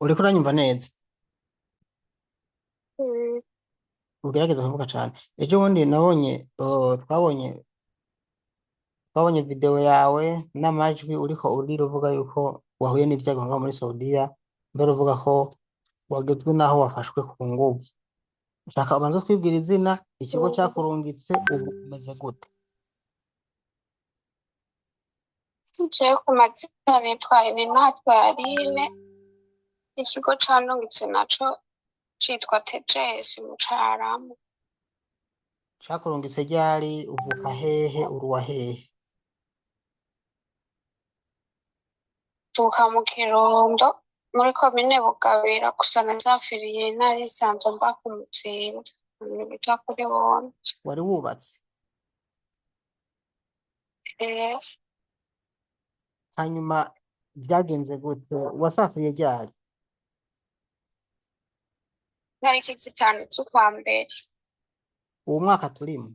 Uriko uranyumva neza? Mm. Ugerageza kuvuga cane. Ejo bundi nabonye, twabonye video yawe n'amajwi uriko urira uvuga yuko wahuye n'ivyago ngaho muri Saudiya, mbere uvuga ko wagezwe n'aho wafashwe ku nguvu. Shaka ubanze twibwira izina, ikigo cyakurungitse, ubu umeze gute? Jewe ku mazina nitwa Ninatwa Aline, ikigo candungitse naco citwa Tejesi mu Carama. Cakurungitse ryari? Uvuka hehe? Uruwa hehe? Mvuka mu Kirundo muri komine Bugabira, gusa nasafiriye nari nsanzwe mba ku Muzinda, ahantu bita kuri Wonje. Wari wubatse? Eh, Hanyuma byagenze gute? Wasafiriye ryari? Itariki 5 z'ukwa mbere. Uwo mwaka turimo?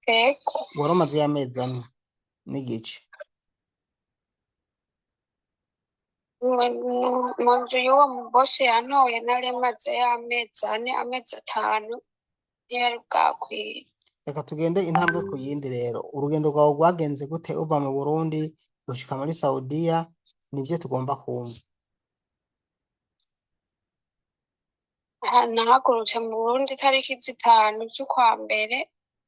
Ego. Wari umazeyo amezi 4 n'igice. Mu nzu y'uwo mubosi yantoye nari mazeyo amezi 4, amezi 5 ntiyari bwakwire. Reka tugende intambwe ku yindi rero. Urugendo rwawe rwagenze gute uva mu Burundi gushika muri Saudiya? Nivyo tugomba kumva. Nahagurutse mu Burundi itariki 5 z'ukwa mbere,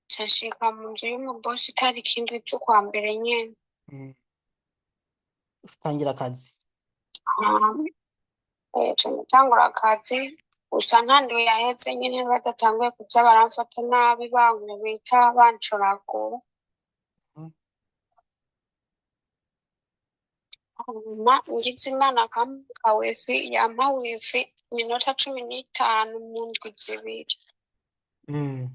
nca nshika mu nzu y'umubosi itariki 7 z'ukwa mbere nyene. Utangira akazi? Nca ndatangura akazi, gusa nta ndwi yaheze nyene badatanguye kuza baramfata nabi, bankubita, bancoragura. Hanyuma ngize Imana akampa wifi, yampa wifi iminota 15 mu ndwi 2.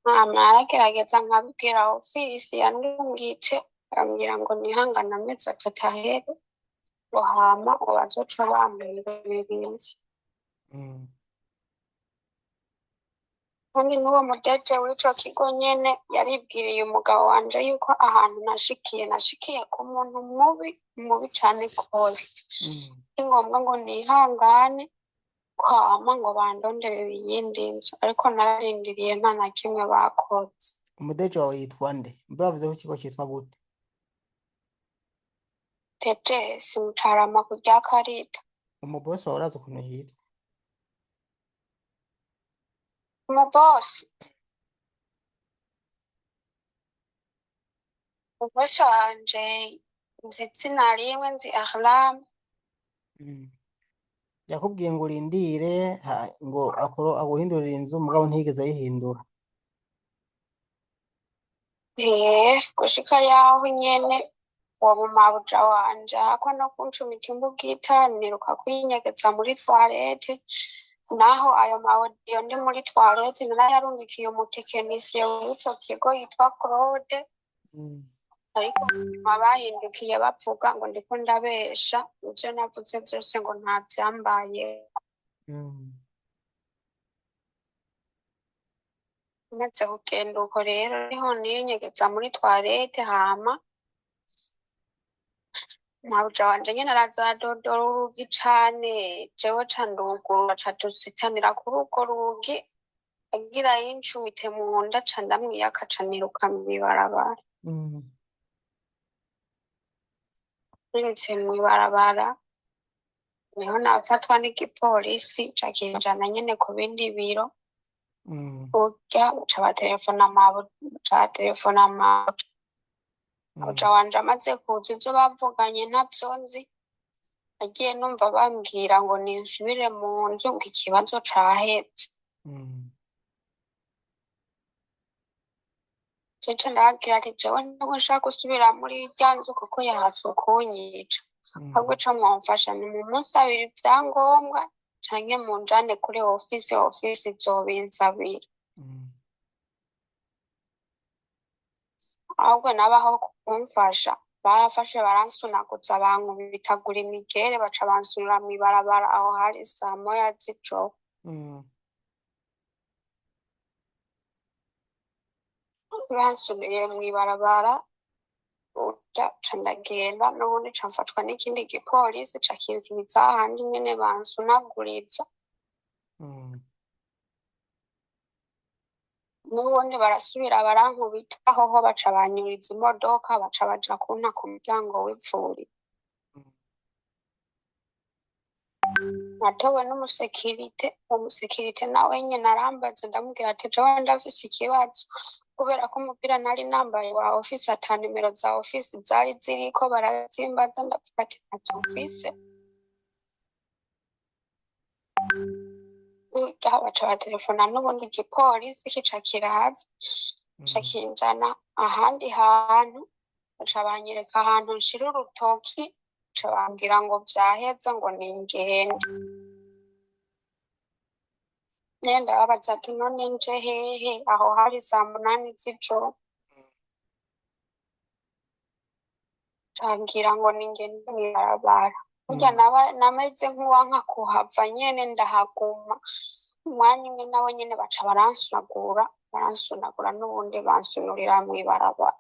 Hama naragerageza nkabibwira ofisi yandungitse, bambwira ngo nihangane amezi 3 ahere, ngo hama ngo bazoca bamperereza. Kandi n'uwo mudeje w'ico kigo nyene yaribwiriye umugabo wanje yuko ahantu nashikiye, nashikiye ku muntu mubi, mubi cane gose. Ni ngombwa ngo nihangane, kwama ngo bandonderere iyindi nzu, ariko nararindiriye nta na kimwe bakoze. Umudeje wawe yitwa nde? Mbe bavuze ko ikigo citwa gute? Tejesi mu Carama ku rya Karita. Umubosi wawe urazi ukuntu yitwa? Umubosi? Umubosi wanje nzi izina rimwe, nzi Ahlam. Yakubwiye ngo urindire ngo aguhindurire inzu, mugabo ntiyigeze ayihindura. Gushika yaho nyene uwo mumabuja wanje ahakwa no kuncumita imbugita, niruka kwinyegeza muri toilette. Naho ayo mawodiyo ndi muri toilette narayarungikiye umutekinisiye w'ico kigo yitwa Claude. Ariko nyuma bahindukiye bavuga ngo ndiko ndabesha, ivyo navuze vyose ngo nta vyambaye. Maze kugenda uko rero niho ninyegeza muri toilette, hama mabuja wanje nyene araza aradodora urugi cane, jewe ca ndugurura, ca dusitanira kuri urwo rugi, agira yincumite mu nda, ca ndamwiyaka, ca niruka mw'ibarabara. Nirutse mw'ibarabara niho nafatwa n'igipolisi, ca kinjana nyene ku bindi biro. Burya ca batelefona ca batelefona mabuja. Mabuja wanje amaze kuza ivyo bavuganye ntavyo nzi, nagiye numva bambwira ngo ninsubire mu nzu ngo ikibazo caheze. Jewe ndababwira ati jewe ntabwo nshaka gusubira muri irya nzu kuko yahatswe kunyica. Ahubwo ico mwomfasha ni mumunsabire ivyangombwa canke munjane kuri ofisi, ofisi izobinsabira. Ahubwo nabaho kumfasha barafashe baransunaguza, bankubitagura imigere, baca bansunura mw'ibarabara aho hari saa moya z'ijoro. Bansunuye mw'ibarabara Burya ca ndagenda n'ubundi ca mfatwa n'ikindi gipolisi ca kinsubiza hahandi nyene bansunaguriza. N'ubundi barasubira barankubita, hoho baca banyuriza imodoka, baca baja kunta ku muryango w'ivuriro. Natowe n'umusekirite, uwo musekirite nawe nyene arambaza, ndamubwira ati jewe ndafise ikibazo kubera ko umupira nari nambaye wa ofisi ata nimero za ofisi zari ziriko, barazimbaza, ndavuga ati ntazo mfise. Burya baca batelefona n'ubundi igipolisi kica kiraza, ca kinjana ahandi hantu, baca banyereka ahantu nshira urutoki, baca bambwira ngo vyaheze ngo ningende. Nyene ndababaza ati none nje hehe? Aho hari saa munani z'ijoro. Cambwira ngo ningende mw'ibarabara. Burya nameze nk'uwanka kuhava nyene ndahaguma. Umwanya umwe nabo nyene baca baransunagura, baransunagura n'ubundi bansunurira mw'ibarabara.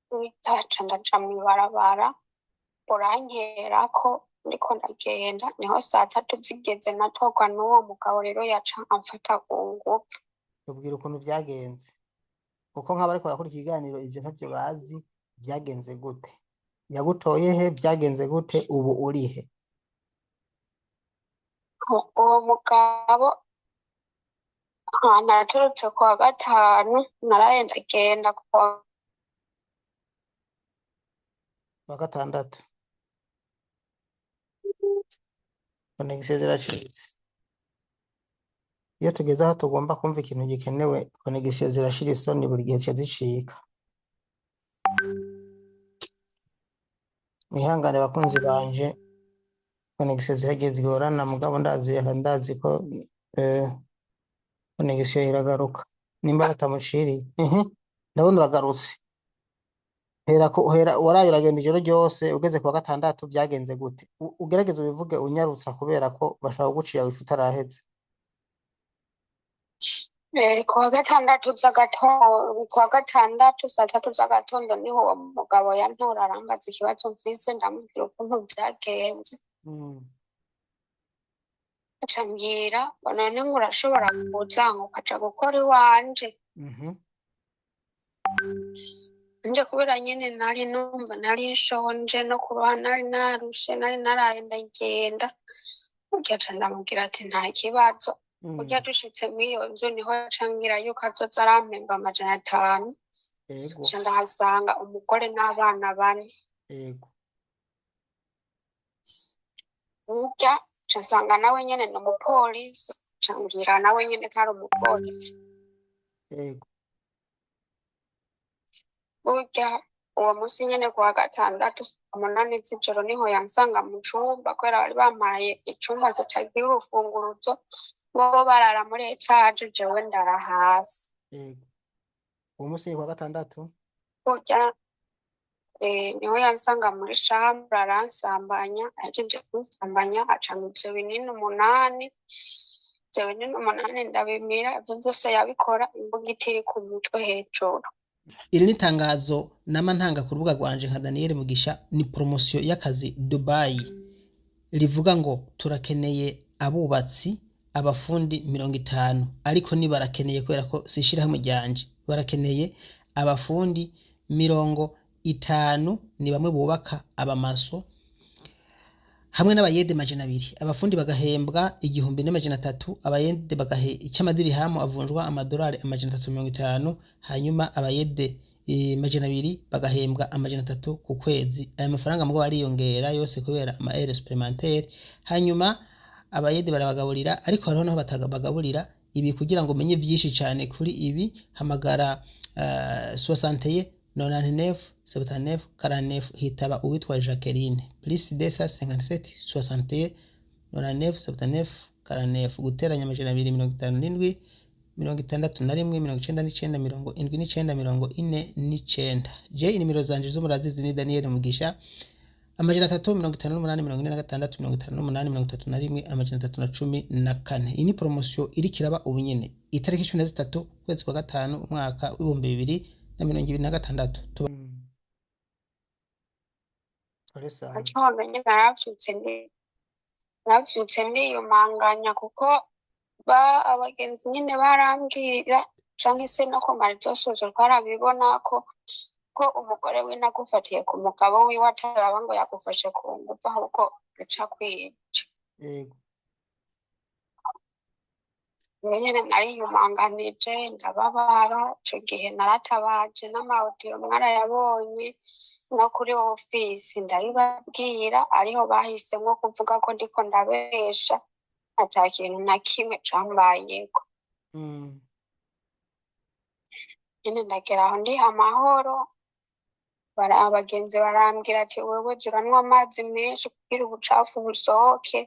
Ndaca ndaja mw'ibarabara, burankerako ndiko ndagenda, niho saa tatu zigeze natorwa n'uwo mugabo rero yaca amfata ku ngufu. Tubwira ukuntu vyagenze, kuko nk'abariko barakora ikiganiro ivyo ntavyo bazi. Vyagenze gute? Yagutoye he? Vyagenze gute? Ubu uri he? Uwo mugabo ahantu naturutse kuwa gatanu, naraye ndagenda kuwa Wa gatandatu. Connexion ziracitse. Iyo tugeze aho tugomba kumva ikintu gikenewe, connexion zirashira isoni, buri gihe zica zicika. Mwihangane bakunzi banje, connexion ziragiye zigorana, mugabo ndazi ko connexion iragaruka nimba batamuciriye. Ndabona uragarutse. Hera ko hera waraye uragenda ijoro ryose, ugeze kuwa gatandatu vyagenze gute? Ugerageze ubivuge unyarutsa kubera ko bashaka kugucira wifi utaraheza. Kuwa gatandatu z'agatondo, kuwa gatandatu saa tatu z'agatondo niho uwo mugabo yantora, arambaza ikibazo mfise, ndamubwira ukuntu vyagenze. Aca ambwira ngo none ngo urashobora kuza ngo ukaja gukora iwanje. Nje kubera nyene nari numva nari nshonje no kuba nari narushe, nari naraye ndagenda. Burya aca ndamubwira ati nta kibazo. Burya dushitse mw'iyo nzu niho yaca ambwira yuko azoza arampemba 500. Nca ndahasanga umugore n'abana bane. Burya nca nsanga nawe nyene ni umupolisi, nca mbwira nawe nyene ko ari umupolisi. Burya uwo musi nyene kuwa gatandatu saa munani z'ijoro niho yansanga mu cumba, kubera bari bampaye icumba kitagira urufunguruzo, bobo barara muri etaje, jewe ndara hasi. Uwo musi ni kuwa gatandatu? Burya niho yansanga muri chambre aransambanya, ahejeje kunsambanya aca ivyo binini 8, ivyo binini 8 ndabimira, ivyo vyose yabikora imbugita iri ku mutwe hejuru. Iri ni itangazo nama ntanga ku rubuga rwanje nka Daniel Mugisha, ni promosiyo y'akazi Dubai, rivuga ngo turakeneye abubatsi, abafundi 50, ariko ni barakeneye kubera ko si ishirahamwe ryanje, barakeneye abafundi 50, ni bamwe bubaka abamaso, hamwe n'abayede 200. Abafundi bagahembwa 1300, abayede bagahe icy'amadirihamu avunjwa amadolari 350, hanyuma abayede 200 bagahembwa 300 ku kwezi. Aya mafaranga mugabo ariyongera yose kubera ama heures supplémentaires. Hanyuma abayede barabagaburira, ariko hariho naho batabagaburira. Ibi kugira ngo umenye vyinshi cane kuri ibi, hamagara 61 99 79 49, hitaba uwitwa Jacqueline, plus 257 61 99 79 49, guteranya 257 61 99 79 49. Je inimero zanje zo murazizi, ni Daniel Mugisha. 358 46 58 31 314. Iyi ni promotion iriko iraba ubu nyene, itariki 13 ukwezi kwa gatanu umwaka w'2026. Pole sana. Gatondo nyene naravyutse ndiyumanganya, kuko ba abagenzi nyene barambwira, canke se no ku marizosozo twarabibona ko umugore wiwe agufatiye ku mugabo wiwe ataraba ngo yagufashe ku nguvu, ahubwo aca kwica. Rero nyene nariyumanganije, ndababara. Ico gihe naratabaje n'amawudiyo mwarayabonye, no kuri ofisi ndabibabwira, ariho bahisemwo kuvuga ko ndiko ndabesha, ata kintu na kimwe cambayeko. Nyene ndagera aho ndiha amahoro, abagenzi barambwira ati: "Wewe jya uranywa amazi menshi kugira ubucafu busohoke."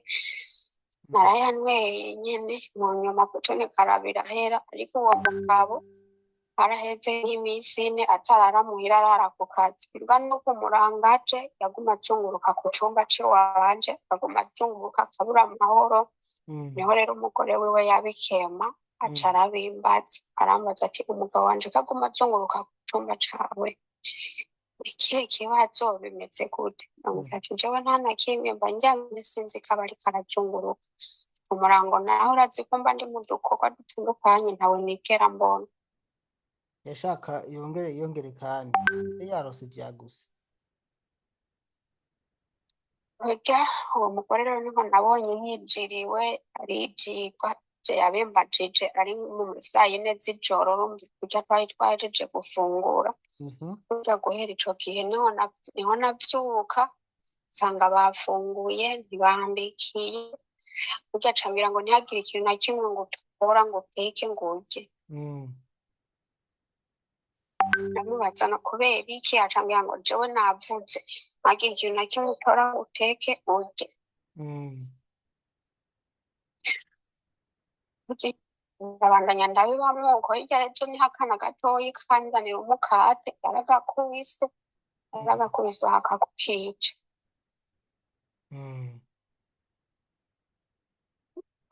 Narayanyweye nyene, mu nyuma kutonekara birahera. Ariko uwo mugabo araheze nk'iminsi 4 atarara muhira, arara ku kazi. Mbwa no kumuranga aje yaguma azunguruka ku cumba c'iwanje, aguma azunguruka akabura amahoro. Niho rero umugore wiwe yabikema, aca arabimbaza, arambaza ati: "Umugabo wanje ko aguma azunguruka ku cumba cawe, ikihe kibazo, bimeze gute?" Ndamubwira ati: "Jewe nta na kimwe, mba ndyamye sinzi ko aba ariko arazunguruka umurango, naho urazi ko mba ndi mu dukorwa dutandukanye, ntawe nigera mbona." Yashaka yongere yongere, kandi yarose ivyaguse. Burya uwo mugore rero niho nabonye yijiriwe, arijigwa. Ivyo yabimbajije ari mu sayine z'ijoro, urumva kuja twari twahejeje gufungura. Burya guhera ico gihe niho navyuka nsanga bafunguye ntibambikiye. Burya aca ambwira ngo ntihagire ikintu na kimwe ngo utora, ngo uteke, ngo urye. Ndamubaza no kubera iki, aca ambwira ngo jewe navuze ntihagire ikintu na kimwe utora ngo uteke urye. Ndabandanya ndabibamwo uko. Hirya y'ejo niho akana gatoyi kanzanira umukate, yaragakubise, yaragakubise hakakukica.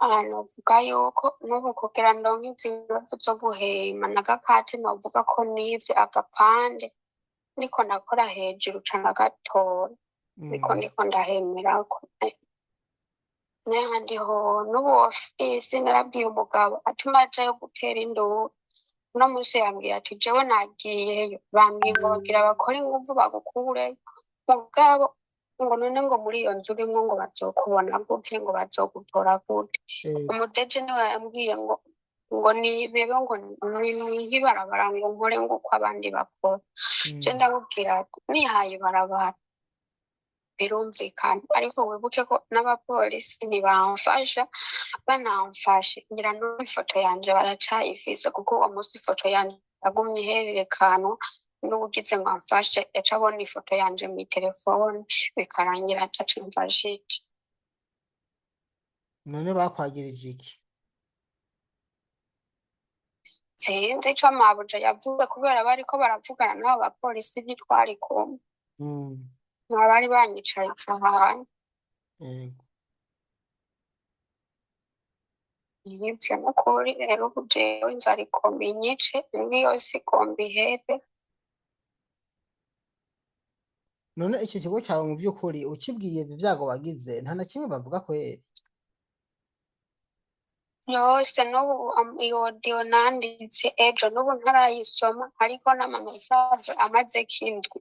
Aha novuga yuko n'ubu kugira ndonke izi nguvu zo guhema n'agakate, novuga ko nivye agapande ndiko ndakora hejuru ca ndagatora, niko ndiko ndahemerako. N'ahandi ho n'ubu ofisi narabwiye umugabo atuma ajayo gutera induru. Uno munsi yambwiye ati: "Jewe nagiyeyo, bambwiye ngo bagira bakore inguvu bagukureyo, mugabo ngo none ngo muri iyo nzu urimwo ngo bazokubona gute, ngo bazogutora gute?" Umudeje niwe yambwiye ngo nibebe, ngo nihe ibarabara, ngo nkore ngo uko abandi bakora. Je ndamubwira ati: "Nihaye ibarabara birumvikana, ariko wibuke ko n'abapolisi ntibamfasha, banamfashe ngira n'ubu ifoto yanje baracayifise, kuko uwo munsi ifoto yanje yagumye ihererekanwa, n'uwugize ngo amfashe yaca abona ifoto yanje mw'iterefone, bikarangira ataco amfashije." None bakwagirije iki? Sinzi ico mabuja yavuze, kubera bariko baravugana n'abo bapolisi, ntitwari kumwe. Bari banyicaritse ahantu. Nivyo nukuri. Rero ubu jewe inzara igomba inyice, indwi yose igomba ihere. None iki kigo cyawe mu by'ukuri ukibwiye ibyo byago wagize, nta na kimwe bavuga kweri? Yose n'ubu iyo audio nanditse ejo n'ubu ntarayisoma, ariko n'ama message amazeko indwi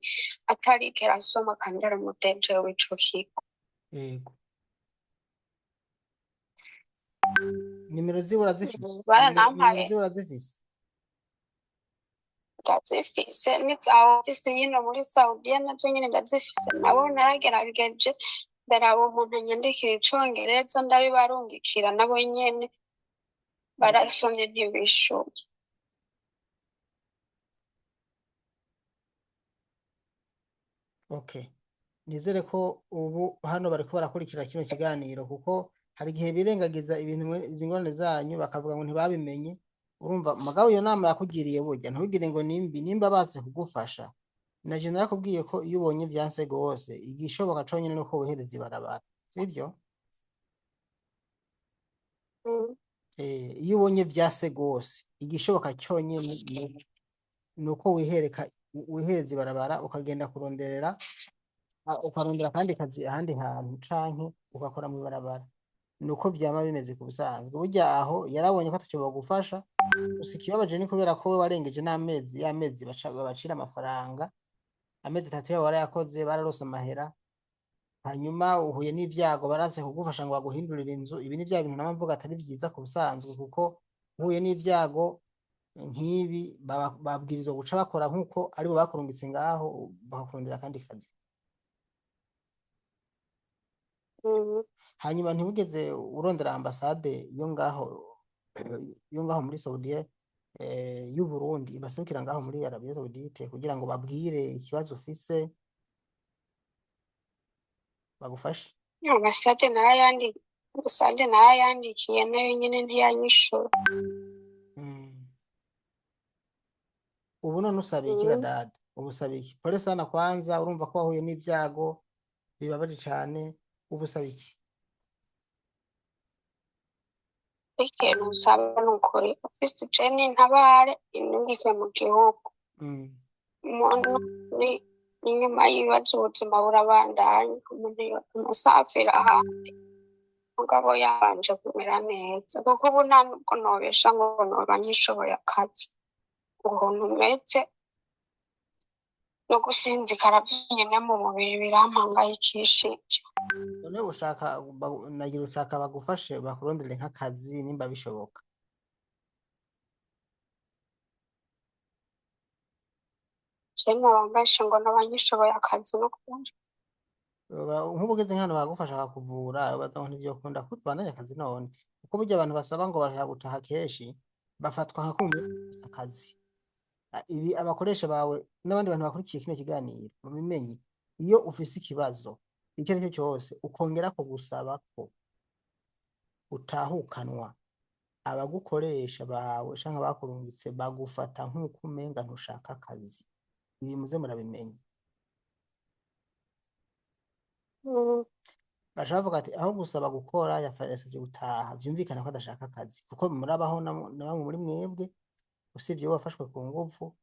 atarigera asoma, kandi ari umudeje w'ico kigo. Yego. Nimero ziwe urazifise? Nimero Baranampaye. ziwe urazifise? Ndazifise, n'iza ofisi yino muri Saudiya nazo nyene ndazifise. Nabo naragerageje, ndaraba umuntu anyandikira icongereza, ndabibarungikira, nabo nyene barasomye ntibishuye. Okay. Nizere ko ubu hano bariko barakurikira kino kiganiro, kuko hari igihe birengagiza ibintu izi ngorane zanyu bakavuga ngo ntibabimenye. Urumva mugabo iyo nama yakugiriye, burya ntugire ngo nimbi, nimba baze kugufasha. Naje narakubwiye ko iyo ubonye vyanse gose, igishoboka conyene nuko wohereza ibarabara, sivyo? Mm. Iyo ubonye vyase gose, igishoboka conyene nuko wihereka wihereza ibarabara, ukagenda kuronderera, ukarondera akandi kazi ahandi hantu, canke ugakora mw'ibarabara. Nuko vyama bimeze ku busanzwe. Burya aho yarabonye ko ataco bogufasha. Gusa ikibabaje ni kubera ko we warengeje n'amezi, y'amezi baca babacira amafaranga, amezi 3 yabo warayakoze, bararose amahera, hanyuma uhuye n'ivyago, baranse kugufasha ngo baguhindurire inzu. Ibi ni vya bintu nama mvuga atari vyiza ku busanzwe, kuko uhuye n'ivyago nk'ibi babwirizwa guca bakora nk'uko aribo bakurungitse ngaho, bakakurondera akandi kazi. Mm. Hanyuma ntiwigeze urondera ambasade yo ngaho muri Saudiya, y'u Burundi ibaserukira ngaho muri Arabia Saudite, kugira ngo babwire ikibazo ufise bagufashe? Ambasade narayandikiye, nayo nyene ntiyanyishura. Ubu none usaba iki Mm. dada? Ubu usaba iki? Pole sana kwanza, urumva ko wahuye n'ivyago bibabaje cane. Ubu usaba iki? Ikintu nsaba ni ukuri, ufise je nintabare inungike mu gihugu. Umuntu ni inyuma y'ibibazo ubuzima burabandanya, umuntu umusafira ahandi mugabo yabanje kumera neza, kuko ubu nta nubwo nobesha ngo noba nkishoboye akazi ukuntu meze, no gusinzikara vyonyene mu mubiri birampangayikishije. None ushaka nagira ushaka bagufashe bakurondere nk'akazi nimba bishoboka? Je noba mbeshe ngo noba nkishoboye akazi n'ukuri. Nk'ubu ugeze nk'ahantu bagufasha bakakuvura, baza ngo ntivyokunda ko ubandanya akazi none, kuko burya abantu basaba ngo bashaka gutaha kenshi bafatwa nka kumwe akazi. Ibi abakoresha bawe n'abandi bantu bakurikiye kino kiganiro babimenye: iyo ufise ikibazo icyo ari cyo cyose, ukongerako gusaba ko utahukanwa, abagukoresha bawe canke abakurungitse bagufata nk'uko umenga ntushaka akazi. Ibi muze murabimenya. Baca bavuga ati aho gusaba gukora yasavye gutaha, vyumvikana ko adashaka akazi, kuko murabaho na bamwe muri mwebwe, usivye uwo wafashwe ku nguvu,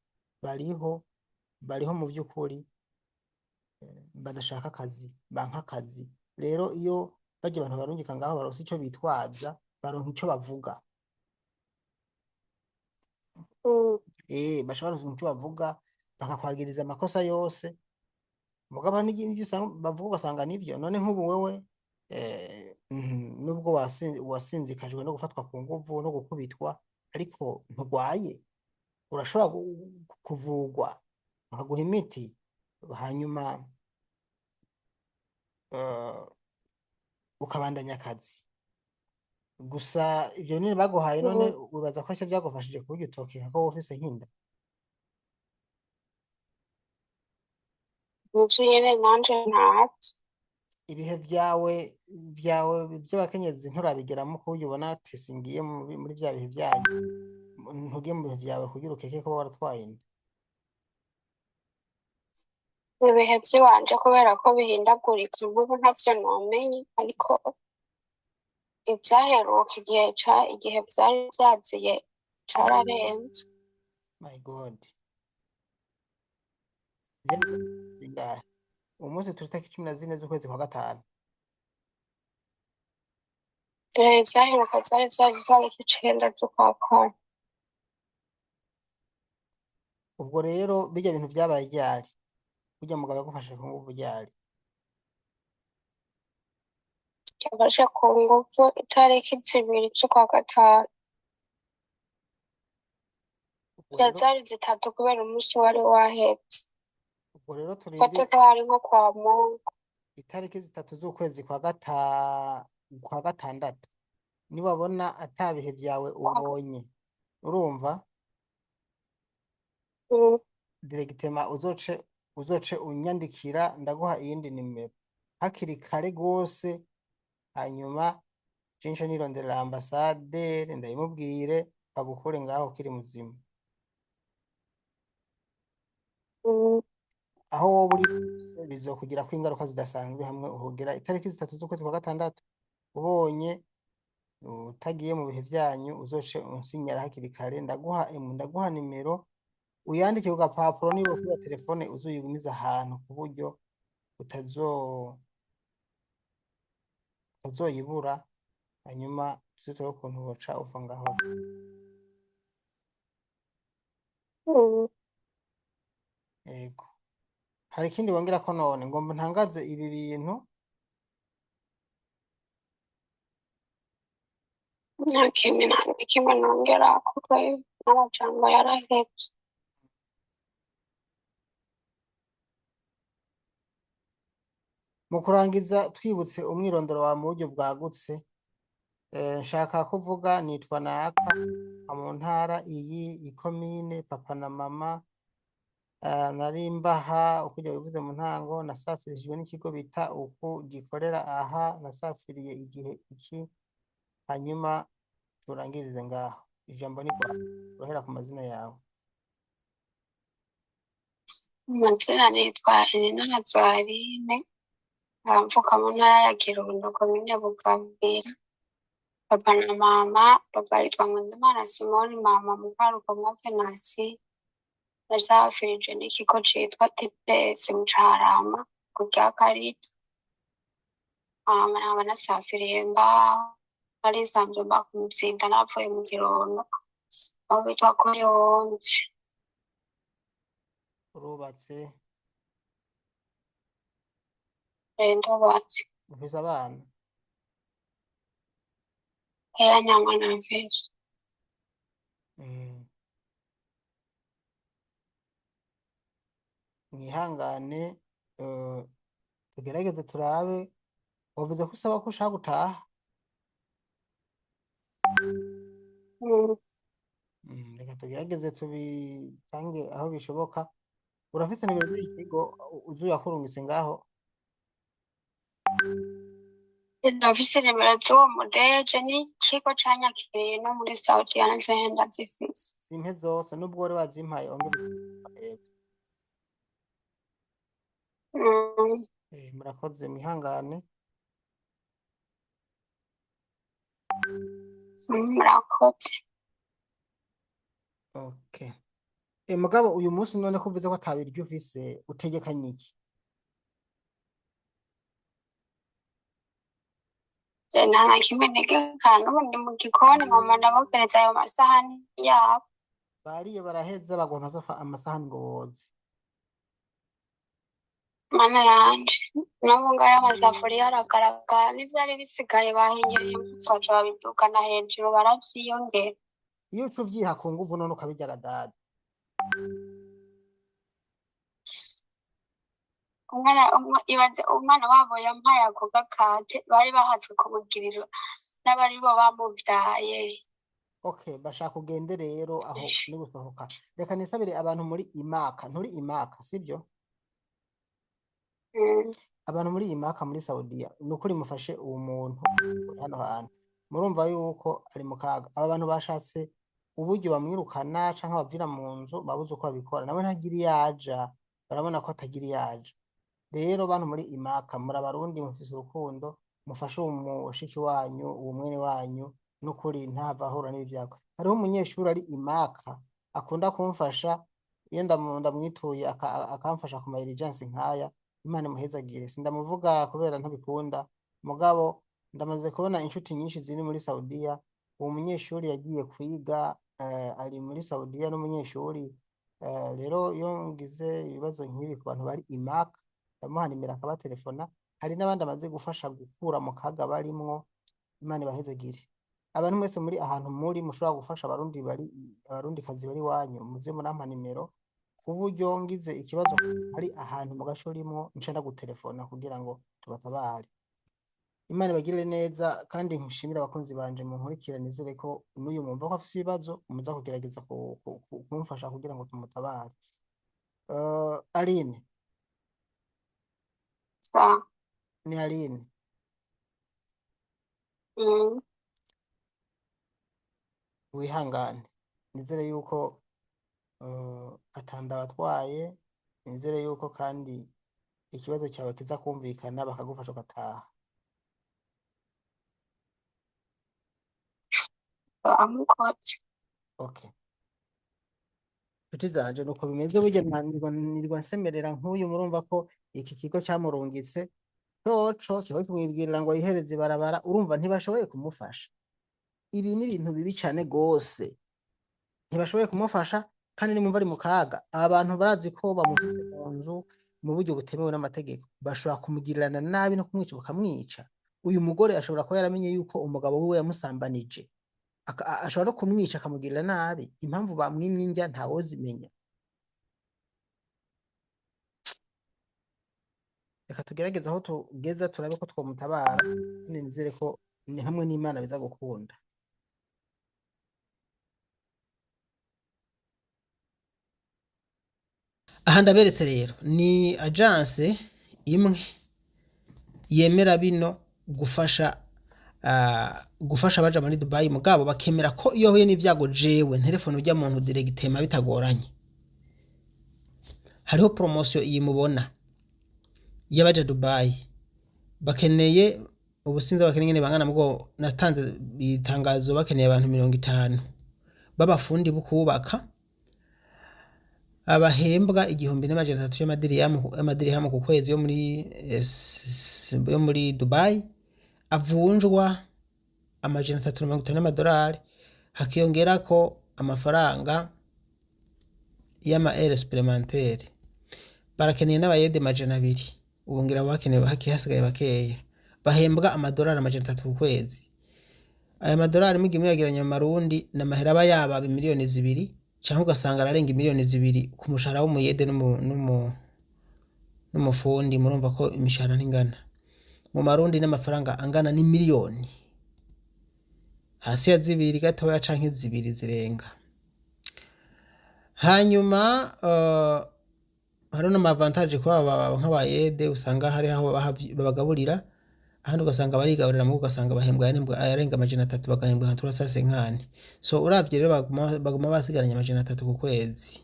bariho mu vy'ukuri badashaka akazi, banka akazi. Rero iyo barya abantu barungika ngaho baronse ico bitwaza, baronka ico bavuga. Baca baronka ico bavuga, bakakwagiriza amakosa yose, mugabo n'ibyo usanga bavuga ugasanga nivyo. None nk'ubu wewe, nubwo wasinzikajwe no gufatwa ku nguvu no gukubitwa, ariko ntugwaye, urashobora kuvugwa bakaguha imiti, hanyuma ukabandanya akazi. Gusa ivyo binini baguhaye none wibaza ko arivyo vyagufashije ku buryo utokeka ko woba ufise nk'inda? Nivyo nyene nanje ntazi. Ibihe vyawe vy'abakenyezi nturabigeramo ku buryo ubona ati singiye muri vya bihe vyanyu, ntugiye mu bihe vyawe kugira ukeke ko waratwaye inda? Ibihe vy'iwanje kubera ko bihindagurika, nk'ubu ntavyo nomenye, ariko ivyaheruka igihe vyari vyaziye cararenze. My God, vyari zingahe? Umunsi turi tariki 14 z'ukwezi kwa gatanu. Ibihe vyaheruka vyari vyari itariki 9 z'ukwa kane. Ubwo rero birya bintu vyabaye ryari? Burya mugabo yagufashe ku nguvu ryari? Yafashe ku nguvu itariki 2 z'ukwa gatanu. Ubwo rero Zari 3 kubera umunsi wari waheze. Ubwo rero Fate turindire ko hari nko kwa Mungu. Itariki 3 z'ukwezi kwa gatandatu, niwabona ata bihe vyawe ubonye, urumva? Mm. Directement uzoce unyandikira, ndaguha iyindi nimero hakiri kare gose, hanyuma je nce nironderera ambasaderi, ndabimubwire, bagukure ngaho ukiri muzima. Aho woba uri hose bizokugirako ingaruka zidasanzwe hamwe uhogera itariki 3 z'ukwezi kwa gatandatu. Ubonye utagiye mu bihe vyanyu, uzoce unsinyara hakiri kare. Ndaguha nimero, uyandike ku gapapuro, niba kuri telefone uzuyigumiza ahantu ku buryo utazoyibura, hanyuma tuze turabe ukuntu woca uva ngaho. Yego, hari ikindi wongerako none ngomba ntangaze ibi bintu? Nta kintu, nta na kimwe nongerako kweri, n'amajambo yaraheze. Mu kurangiza, twibutse umwirondoro wawe mu buryo bwagutse. Nshaka kuvuga nitwa naka, mu ntara iyi, ikomine, papa na mama, nari mbaha uko bivuze mu ntango, nasafirijwe n'ikigo bita uku gikorera aha, nasafiriye igihe iki, hanyuma turangirize ngaho. Ijambo ni rwawe, urahera ku mazina yawe. Amazina nitwa Ininana Aline, mvuka mu ntara ya Kirundo, komine Bugabira. Papa na mama, papa yitwa Nkuzimana Simoni, mama Mukarugomwa Venansi. Nasafirijwe n'ikigo citwa TPS mu Carama ku rya Karita. Hama nkaba nasafiriye mbaho, nari nsanzwe mba ku Muzinda, navuye mu Kirundo aho bitwa kuri Onze. Urubatse? Ndubatse. Ufise abana? Oya, nta mwana mfise. Mwihangane, tugerageze turabe. Wavuze ko usaba ko ushaka gutaha? Mm. Reka tugerageze tubitange aho bishoboka. Urafite nimero z'ikigo uzuyakurungitse ngaho? Ndafise nimero z'uwo mudeje n'ikigo canyakiriye no muri Saudiya, nazo nyene ndazifise. Zimpe zose, nubwo wari wazimpaye ongera hepfo. Murakoze, mwihangane. Murakoze. Okay. Mugabo uyu munsi none ko uvuze ko atabiryo ufise, utegekanye iki? Nta na kimwe ntegekana, n'ubu ndi mu gikoni ngomba ndabokereza ayo masahani yabo. Bariye baraheza, baguha amasahani ngo woze. Mana yanje, n'ubu ngayo amasafuriya aragaragara, n'ivyari bisigaye bahengereye baca babidugana hejuru baravyiyongera. Iyo uca uvyiha ku nguvu none ukabirya gadada. Umwana umwe, ibaze umwana wabo yampaye ako gakate, bari bahatswe kumugirira n'abari bo bamuvyaye. Okay, bashaka ugende rero aho ni gusohoka. Reka nisabire abantu muri Imaka, nturi Imaka, sibyo? Mm. Abantu muri Imaka muri Saudiya, nukuri mufashe uwo muntu uri hano hantu. Murumva yuko ari mu kaga. Aba bantu bashatse uburyo bamwirukana canke bavira mu nzu, babuze uko babikora. Nawe ntagira iyo aja, barabona ko atagira iyo aja. Rero bantu muri Imaka, muri abarundi mufise urukundo, mufashe uwo mushiki wanyu, uwo mwene wanyu, nukuri ntava ahura n'ivyago. Hariho umunyeshuri ari Imaka akunda kumfasha iyo ndamwituye akamfasha ku ma urgence nkaya. Imana imuhezagire. Sindamuvuga kubera ntabikunda, mugabo ndamaze kubona inshuti nyinshi ziri muri Saudiya. Uwo munyeshuri yagiye kwiga, ari muri Saudiya n'umunyeshuri. Rero iyo ngize ibibazo nk'ibi ku bantu bari Imaka, ndamuha nimero akabatelefona. Hari n'abandi amaze gufasha gukura mu kaga barimwo. Imana ibahezagire. Abantu mwese muri ahantu muri mushobora gufasha abarundi bari, abarundikazi bari iwanyu, muze murampa nimero ku buryo ngize ikibazo ari ahantu mu gace urimwo nca ndagutelefona kugira ngo tubatabare. Imana ibagirire neza, kandi nshimire abakunzi banje munkurikira. Nizere ko n'uyu mwumva ko afise ibibazo muza kugerageza kumfasha kugira ngo tumutabare. Aline, Sa. ni Aline. Wihangane, nizere yuko atanda batwaye. Nizere yuko kandi ikibazo cyawe kiza kumvikana bakagufasha ugataha. Bamukoze. Okay. Nshuti zanje, nuko bimeze burya. Nirwa nsemerera nk'uyu, murumva ko iki kigo cyamurungitse coco kiba kimwibwirira ngo yihereze ibarabara. Urumva ntibashoboye kumufasha. Ibi ni ibintu bibi cane gose, ntibashoboye kumufasha kandi nimumva ari mu kaga. Aba bantu barazi ko bamufise mu nzu mu buryo butemewe n'amategeko, bashobora kumugirirana nabi no kumwica bakamwica. Uyu mugore ashobora kuba yaramenye yuko umugabo wiwe yamusambanije, ashobora no kumwica akamugirira nabi. Impamvu bamwimye indya ntawozimenya. Reka tugerageze aho tugeza turabe ko twomutabara, kandi nizere ko ni hamwe n'Imana biza gukunda. Aha ndaberetse rero ni agence imwe yemera bino gufasha abaja muri Dubai, mugabo bakemera ko iyo huye n'ivyago jewe nterefone ujya muntu directement bitagoranye. Hariho promotion iyi mubona y'abaja Dubai, bakeneye ubusinzi, bakeneye ingene bangana. Mugabo natanze itangazo, bakeneye abantu 50 b'abafundi bo kubaka abahembwa 1300 y'amadirihamu ku kwezi yo muri Dubai, avunjwa 350 y'amadolari, hakiyongerako amafaranga y'ama aire supplémentaire. Barakeneye n'abayede 200, ubu ngira bakeneye hasigaye bakeya, bahembwa amadolari 300 ku kwezi. Aya madolari mugiye muyageranya mu marundi ni amahera aba yababa 2 miliyoni, canke ugasanga ararenga 2 miliyoni ku mushahara w'umuyede n'umufundi. Murumva ko imishahara ntingana mu marundi, n'amafaranga angana n'imiliyoni hasi ya 2 gatoya canke 2 zirenga. Hanyuma hariho n'amavantaje kuba nk'abayede, usanga hari aho babagaburira, ahandi ugasanga barigaburira, mugo ugasanga bahembwa ayarenga 300, bagahembwa nka 350. So uravye rero baguma basigaranye 300 ku kwezi.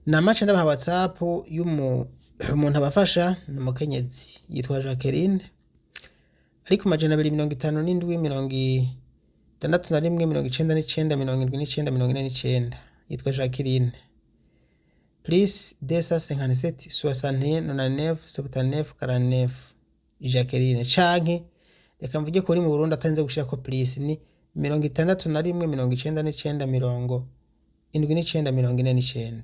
Namace ndabaha WhatsApp y'umuntu abafasha, ni umukenyezi yitwa Jacqueline, ariko 257 61 99 79 49, yitwa Jacqueline. Plus 257 61 99 79 49, Jacqueline. Canke reka mvuge ko uri mu Burundi atarinze gushirako plus, ni 61 99 79 49.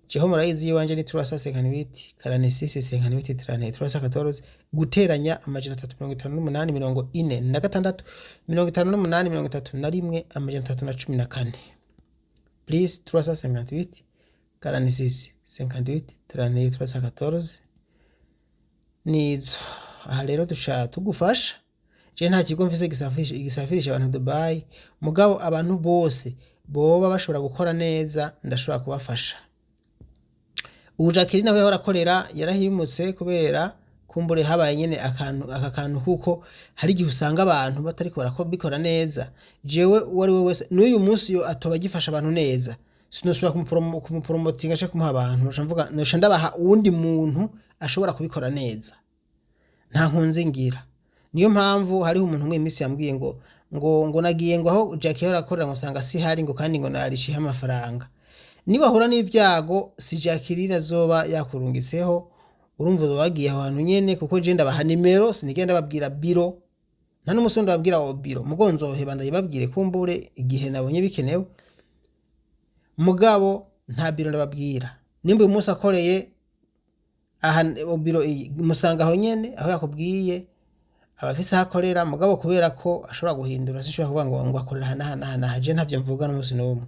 Jeho murayizi iwanje ni 358 46 58 30 314, guteranya 358 46 58 31 314, plus 358 46 58 31 314 nizo. Aha rero duca tugufasha. Je nta kigo mfise gisafirisha abantu Dubai, mugabo abantu bose boba bashobora gukora neza ndashobora kubafasha. Ubu Jacqueline aho yahora akorera yarahimutse, kubera kumbure habaye nyene akantu aka kantu, kuko hari igihe usanga abantu batariko barakobikora neza. Jewe uwo ari we wese n'uyu munsi yo atoba agifasha abantu neza, sinosubira kumupromotinga canke kumuha abantu. Noca mvuga, noca ndabaha uwundi muntu ashobora kubikora neza, nta nkunzi ngira. Niyo mpamvu hariho umuntu umwe iminsi yambwiye ngo nagiye ngo aho Jackie yahora akorera ngo nsanga si hari, ngo kandi ngo narishihe amafaranga. Niba n'ivyago si Jacqueline azoba yakurungitseho, urumva uzoba wagiye aho hantu nyene, kuko je ndabaha nimero, sinigenda ndababwira biro, nta n'umunsi ndababwira aho biro. Mugo nzoheba ndayibabwire kumbure igihe nabonye bikenewe, mugabo nta biro ndababwira. Nimba uyu munsi akoreye aha biro iyi, musanga aho nyene aho yakubwiye, abafise aho akorera. Mugabo kubera ko ashobora guhindura, sinshobora kuvuga ngo akorera aha n'aha n'aha n'aha, je ntavyo mvuga n'umunsi n'umwe,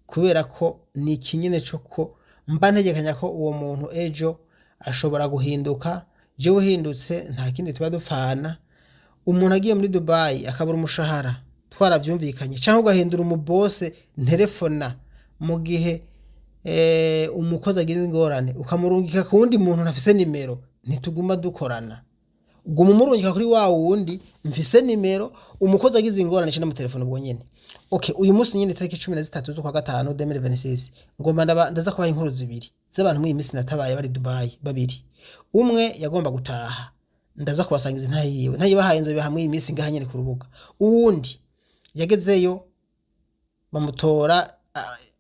kubera ko ni ikinyene co ko mba ntegekanya ko uwo muntu ejo ashobora guhinduka. Jewe uhindutse nta kindi tuba dupfana. Umuntu agiye muri Dubai akabura umushahara twaravyumvikanye, canke ugahindura umubose nterefona mu gihe umukozi agize ingorane, ukamurungika ku wundi muntu ntafise nimero, ntituguma dukorana. Guma umurungika kuri wa wundi mfise nimero, umukozi agize ingorane nce ndamutelefona ubwo nyene. Okay, uyu munsi nyine tariki 13 z'ukwa gatanu 2026, ngomba ndaza kubaha inkuru zibiri z'abantu muri iyi minsi natabaye bari Dubai babiri. Umwe yagomba gutaha, ndaza kubasangiza intahe yiwe, ntayibahaye nzobibaha muri iyi minsi ngaha nyene ku rubuga. Uwundi yagezeyo bamutora,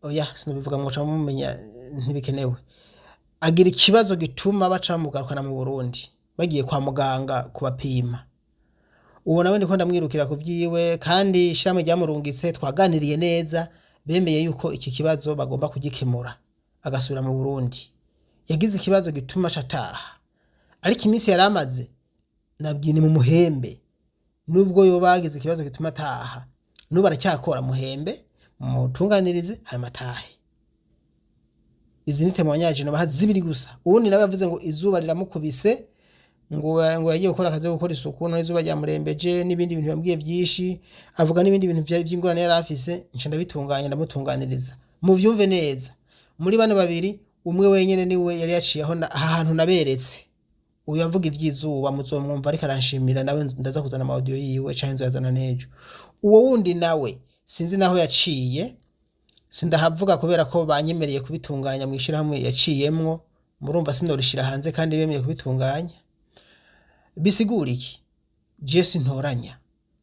oya, sinobivuga muca mumenya, ntibikenewe. Agira ikibazo gituma baca bamugarukana mu Burundi, bagiye kwa muganga kubapima. Uwo nawe ndiko ndamwirukira ku vyiwe, kandi ishirahamwe ryamurungitse twaganiriye neza, bemeye yuko iki kibazo bagomba kugikemura agasubira mu Burundi. Yagize ikibazo gituma aca ataha, ariko iminsi yari amaze nabwiye ni mu muhembe. Nubwo yoba yagize ikibazo gituma ataha, n'ubu aracyakora, muhembe mutunganirize hanyuma atahe. Izi ni témoignage nobaha zibiri gusa. Uwundi nawe yavuze ngo izuba riramukubise, ngo yagiye gukora akazi ko gukora isuku, none izuba ryamurembeje, n'ibindi bintu yambwiye byinshi, avuga n'ibindi bintu vy'ingorane yari afise, nca ndabitunganya, ndamutunganiriza. Muvyumve neza, muri bano babiri umwe wenyene niwe yari yaciye aho aha hantu naberetse. Uyu avuga ivy'izuba muzomwumva ariko aranshimira, nawe ndaza kuzana ama audio yiwe canke nzoyazana n'ejo. Uwo wundi nawe sinzi naho yaciye, sindahavuga kubera ko banyemereye kubitunganya mw'ishirahamwe yaciyemwo. Murumva sinorishira hanze kandi bemeye kubitunganya. Bisigura iki? Je sintoranya,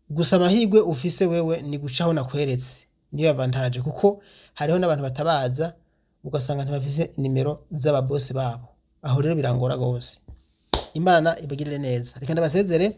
gusa amahirwe ufise wewe ni gucaho nakweretse, niyo avantage, kuko hariho n'abantu batabaza ugasanga ntibafise nimero z'ababosi babo. Aho rero birangora gose. Imana ibagirire neza, reka ndabasezere.